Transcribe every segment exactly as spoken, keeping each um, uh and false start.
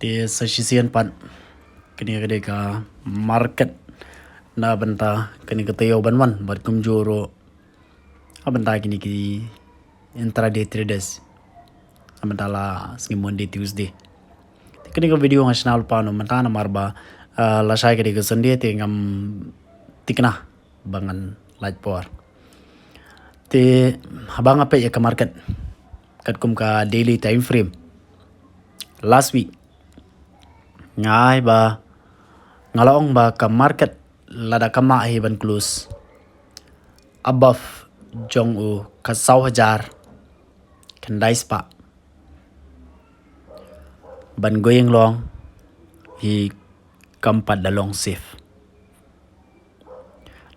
Sa shisien pat, kane ka dei ka market na bynta kane ka taïew ban wan, bad kumjuh ruh na bynta kine ki intraday traders na bynta la sngi Monday, Tuesday. Te kane ka video nga shna lypa mynta namar ba, ah, lashai ka dei ka Sunday te ngam tikna ba ngan lait por. Te haba nga peit ïa ka market katkum ka daily time frame last week, nga ai ba, nga la ong ba ka market lada kam lah hi ban close above jong u ka saw hajar khyndai spah, ban going long hi kam pat da long safe.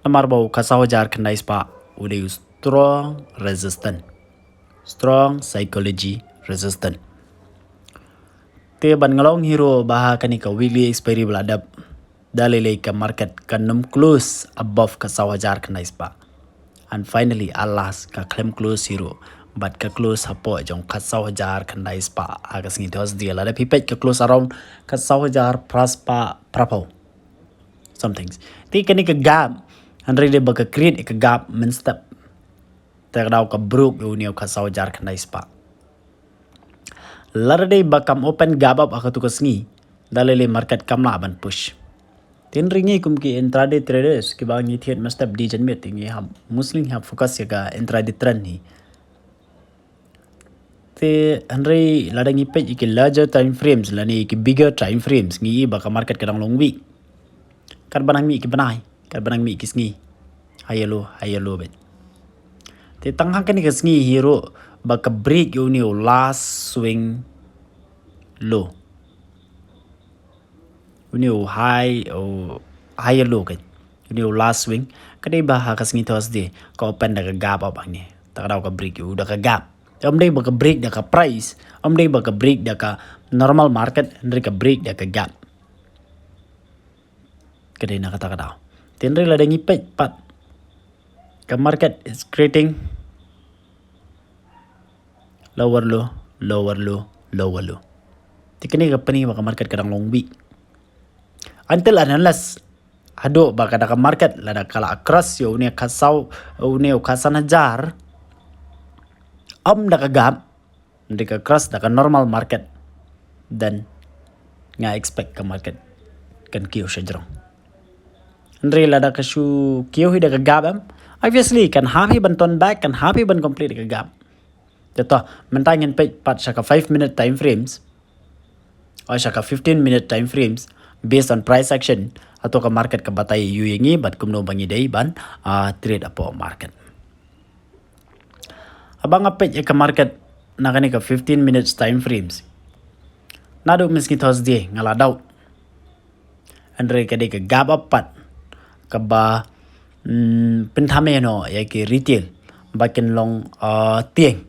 Namar ba u ka saw hajar khyndai spah u dei u strong resistance, strong psychology resistance. Te ban nga la ong hi ruh ba ha kane ka weekly expiry ba la dep, da lei lei ka market kan nym close above ka saw hajar khyndai spah. And finally, at last, ka khlem close hi ruh, bad ka close hapoh jong ka saw hajar khyndai spah ha ka sngi Thursday. Lada phi peit ka close around ka saw hajar phra spah phra phew something. Te kane ka gap, hynrei dei ba ka create ïa ka gap mynstep, te ka daw ka broke ïa une u ka saw hajar khyndai spah. Lada dei ba kam open gap up ha katu ka sngi, da lei lei market kam lah ban push. Te hynrei ngi kum ki intraday traders kiba ngi thied mynstep dei janmiet, te ngi hap, mostly ngi hap focus ïa ka intraday trend hi. Te hynrei lada ngi peit ïa ki larger time frames lane ïa ki bigger time frames, ngi i ba ka market ka dang long weak. Katba nang mih ki bnai, katba nang mih ki sngi, higher low, higher low beit. Te tang ha kane ka sngi hi ruh ba ka break ïa une u last swing low, une u high, u higher low, ka une u last swing. Ka dei ba ha ka sngi Thursday ka open da ka gap up hangne, te ka daw ka break ïa u da ka gap. Ym dei ba ka break da ka price, ym dei ba ka break da ka normal market, hynrei ka break da ka gap. Ka dei na kata ka daw. Te hynrei lada ngi peit pat, ka market is creating lower low, lower low, lower low. Te kane ka pyni ba ka market ka dang long weak. Until and unless haduh ba ka da ka market lada ka la cross ïa une ka saw, une u ka san hajar, ym da ka gap, hynrei ka cross da ka normal market, then nga expect ka market kan kiew sha jrong. Hynrei lada ka shu kiew hi da ka gap em, obviously kan hap hi ban turn back, kan hap hi ban complete da ka gap. Te to, mynta ngin peit pat sha ka five minute time frames, o sha ka fifteen minute time frames, based on price action, hato ka market ka batai ïa u ïa ngi bad kumno ba ngi dei ban, ah, trade hapoh market. Haba nga peit ïa ka market na kane ka fifteen minutes time frames, naduh mynsngi Thursday nga la doubt. Hynrei ka dei ka gap up pat kaba, mm, pynthame noh ïa ki retail ba kin long, ah, tieng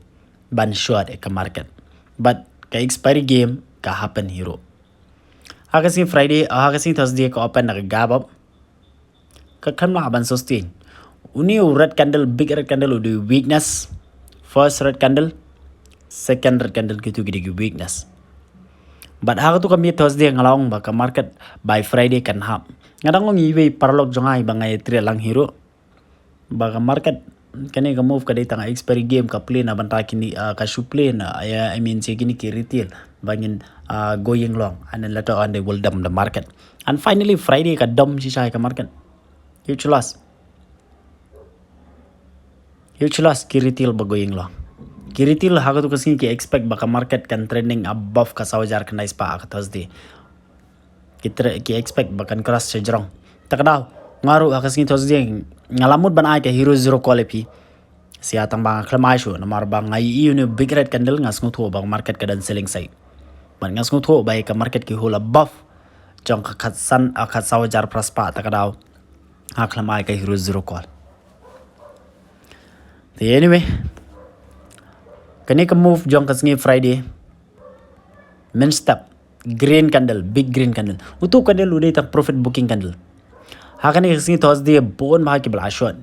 ban short ïa ka market. But ka expiry game ka happen hi ruh. Ha ka sngi Friday, ah, ha ka sngi Thursday ka open da ka gap up. Ka khlem lah ban sustain. Une u red candle, big red candle u dei weakness. First red candle, second red candle, kitu ki dei ki weakness. But ha katu ka mid Thursday nga la ong ba ka market by Friday kan hap. Nga dang long iwei paralok jong nga ba nga ïa trade lang hi ruh. Ba ka market, kane ka move ka dei tang expiry game, ka play na bynta kine, ah, ka shu play na, ïa, I mean, sha kine ki retail ba ngin, ah, going long, and then later on they will dump the market. And finally Friday ka dump shisha ïa ka market. Huge loss. Huge loss ki retail ba going long. Ki retail ha katu ka sngi ki expect ba ka market kan trending above ka saw hajar khyndai spah ha ka Thursday. Ki tra-, ki expect ba kan cross sha jrong. Te ka daw, nga ruh ha ka sngi Thursday nga la mut ban ai ka hero zero call ïa phi. Shisha tang ba nga khlem ai shuh namar ba nga ïohi une u big red candle, nga sngewthuh ba ka market ka don selling side. Bad nga sngewthuh ba ïa ka market ki hold above jong ka khatsan, ah, khatsaw hajar phra spah, te ka daw nga khlem ai ka hero zero call. Te anyway, kane ka move jong ka sngi Friday, mynstep, green candle, big green candle. Utu u candle u dei tang profit booking candle. Ha kane ka sngi Thursday bun bha kiba la short,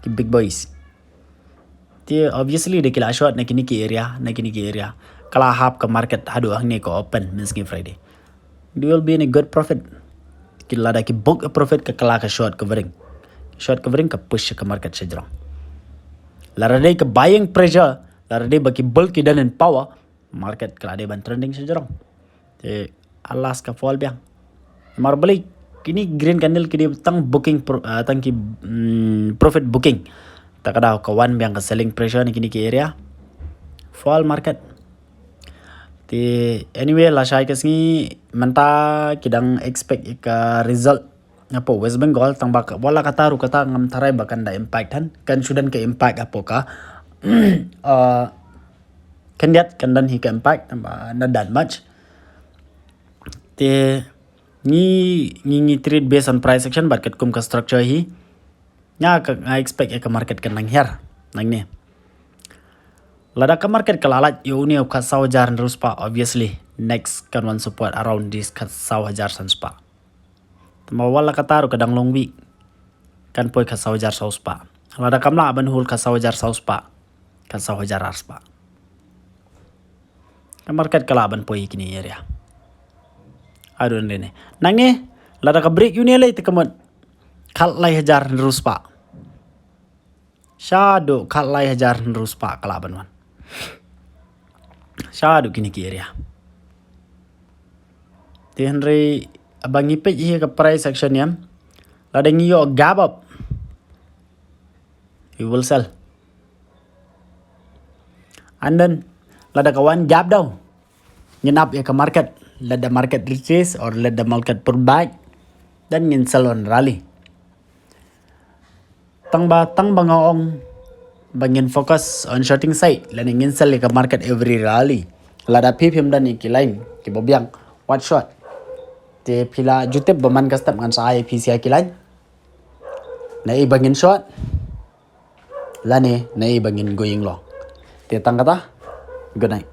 ki big boys. Te obviously da ki la short na kine ki area, na kine ki area. ka la hap ka market haduh hangne ka open, mynsngi Friday. They will be in a good profit. Ki lada ki book a profit ka kylla ka short covering. Short covering ka push ka market sha jrong. Lada dei ka buying pressure, lada dei ba ki bull ki don in power, market ka la dei ban trending sha jrong. Te alas ka fall biang. Mar balik kini green candle ki dei tang booking pro, uh, tang ki mm, profit booking. Ta ka daw ka wan biang ka selling pressure na kini ki area. Fall market. Te anyway, la shai ka sngi mynta ki dang expect ka result hapoh West Bengal, tang ba wat la kata ruh kata ngam tharai ba kan da impact, kan shu don ka impact hapoh ka. Uh, kan diat kan don hi ka impact, tang ba not that much. Te ngi ngi ngi trade based on price action bad katkum ka structure hi. Nga ka nga expect ïa ka market kan nang hiar nangne. Lada ka market ka la lait ïa une u khatsaw hajar hynriew spah, obviously next kan wan support around this khatsaw hajar san spah. Tang ba wat la kata ruh ka dang long weak, kan poi khatsaw hajar saw spah. Lada kam lah ban hold khatsaw hajar saw spah, khatsaw hajar ar spah. Ka market ka lah ban poi kini area. Adon dene nangne, lada ka break une lei te ka mut khatlai hajar hynriew spah. Shaduh khatlai hajar hynriew spah ka lah ban wan. Shaduh kini ki area. Te hynrei ba ngi peit hi ka price action ïa, lada ngi ïoh gap up, we will sell. And then lada ka wan gap down, ngin up ïa ka market. Let the market retrace or let the market pull back, then ngin sell on rally. Tang ba tang ba nga ong ba ngin focus on shorting side lane ngin sell ïa ka market every rally. Lada phi phim don ïa ki line kiba biang, wat short. Te phi la ju tip ba man ka step ngan sa ai phi sha ki line. Naei ba ngin short lane naei ba ngin going long. Te tang kata. Good night.